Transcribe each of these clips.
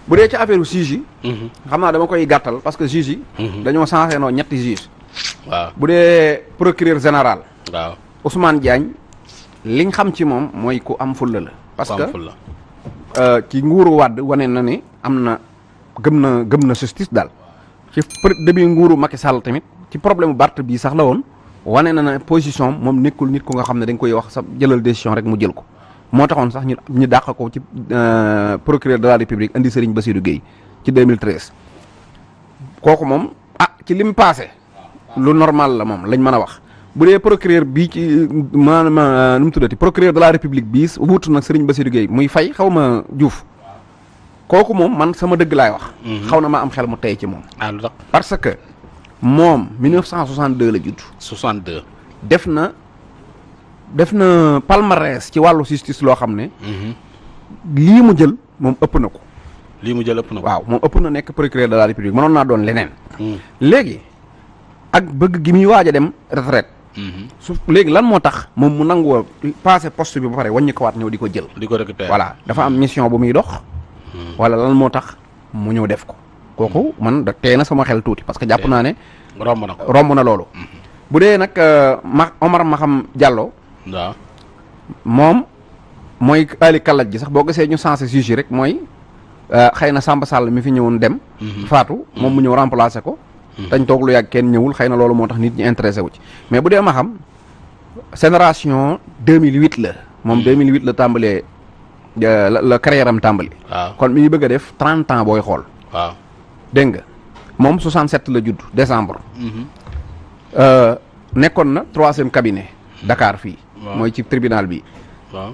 bu dee ci affaire juge yi. xam naa dama koy gàttal parce que juge yi. dañoo changé noo ñetti juge. waaw bu dee procureur général. waaw Ousmane Diagne liñ xam ci moom mooy ku am fulla la. parce que ci nguuru Wade wane na ni am na gëm na justice daal. ci début nguuru Macky Sall tamit ci problème Barth bii sax la woon wane na position moom nekkul nit ku nga xam ne dañ koy wax sa jëlal décision rek mu jël ko. moo taxoon sax ñu dàq ko ci procureur de la république indi Serigne Bassirou Gueye ci 2013 kooku moom ci lim passé lu normal la moom lañ mën a wax bu dee procureur bii ci maanaam nu mu tuddati procureur de la république bii wuutu nag Serigne Bassirou Gueye muy Faye xaw ma Diouf kooku moom man sama dëgg laay wax. xaw na ma am xel mu tey ci moom. parce que moom 1962 la judd. 62 def na palmarès ci wàllu justice loo xam ne. lii mu jël moom ëpp na ko. waaw moom ëpp na nekk procureur de la république mënoon naa doon leneen. léegi ak bëgg gi muy waaj a dem retraite. su léegi lan moo tax moom mu nangoo passé poste bi ba pare wàññi ko waat ñëw di ko jël. di ko récupérer voilà dafa am mission bu muy dox. wala lan moo tax mu ñëw def ko. kooku man da tee na sama xel tuuti parce que jàpp naa ne. romb na loolu. bu dee nag Omar Maham Diallo. waaw moom mooy Ali Kalaj gi sax boo gisee ñu sensé juge rek mooy xëy na Samba Sall mi fi ñëwoon dem. faatu moom mu ñëw remplacer ko. dañ toog lu yàgg kenn ñëwul xëy na loolu moo tax nit ñi intéressé wu ci mais bu dee ma xam génération 2008 la. moom 2008 la tàmbalee la carrière am tàmbali. waaw kon mi ngi bëgg a def 30 ans booy xool. waaw dégg nga moom 67 la judd décembre. nekkoon na 3e cabinet Dakar fii. mooy ci tribunal bi.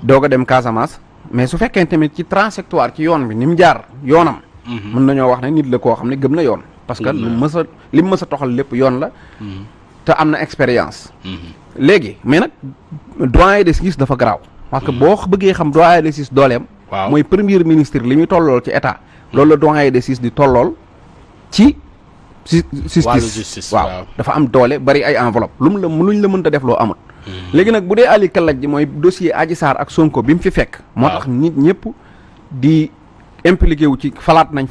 doog a dem Casamance. mais su fekkee tamit ci trajectoire ci yoon bi ni mu jaar yoonam. mën nañoo wax ne nit la koo xam ne gëm na yoon. parce que li mu mës a toxal lépp yoon la. te am na expérience. léegi mais nag doyen de justice dafa garaaw. parce que boo bëggee xam doyen de justice dooleem. mooy premier ministre li muy tollool ci état. loolu la doyen de justice di tollool ci. justice waaw dafa am doole bari ay enveloppe luñ la mënta def loo amut. léegi nag bu dee Ali Kalaj ji mooy dossier Adji Sarr ak Sonko bi mu fi fekk. moo tax nit ñëpp di impliqué wu ci falaat nañ.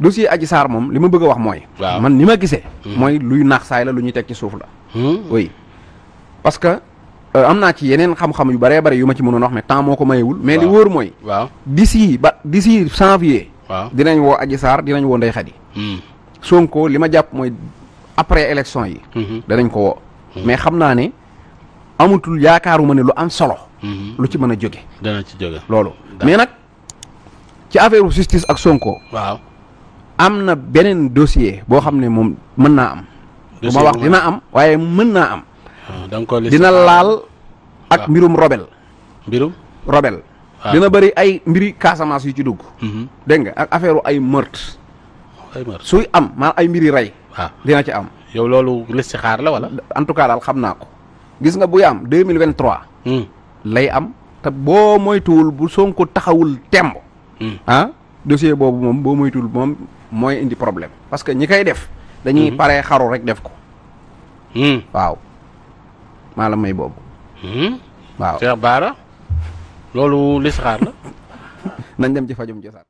dossier Adji Sarr moom li ma bëgg a wax mooy. man ni ma gisee. mooy luy naax saay la lu ñuy teg ci suuf la. oui parce que am naa ci yeneen xam-xam yu bëree bëri yu ma ci mënoon wax mais temps moo ko mayewul. mais li wóor mooy. d'ici janvier. dinañ woo Adji Sarr dinañ woo Ndeye Khady. Sonko li ma jàpp mooy après élection yi. danañ ko woo. mais xam naa ne amatul yaakaaruma ne lu am solo. lu ci mën a jóge. dana ci jóge loolu. mais nag ci affaire justice ak Sonko. am na beneen dossier boo xam ne moom mën naa am. du ma wax dina am waaye mën naa am. dina laal ak mbirum Robel. dina bëri ay mbiri Casamance yu ci dugg. dégg nga ak affaire ay meurtre. suy am maa ay mbiri rey. dina ci am. yow loolu listixaar la wala. en tout cas daal xam naa ko. gis nga buy am 2023. lay am te boo moytuwul bu Sonko taxawul temb. dossier boobu moom boo moytuwul moom mooy indi problème. parce que ñi koy def. dañuy paree xaru rek def ko. waaw maa la may boobu. waaw Cheikh Bara loolu listixaar la. nañ dem ci fajum cosaan.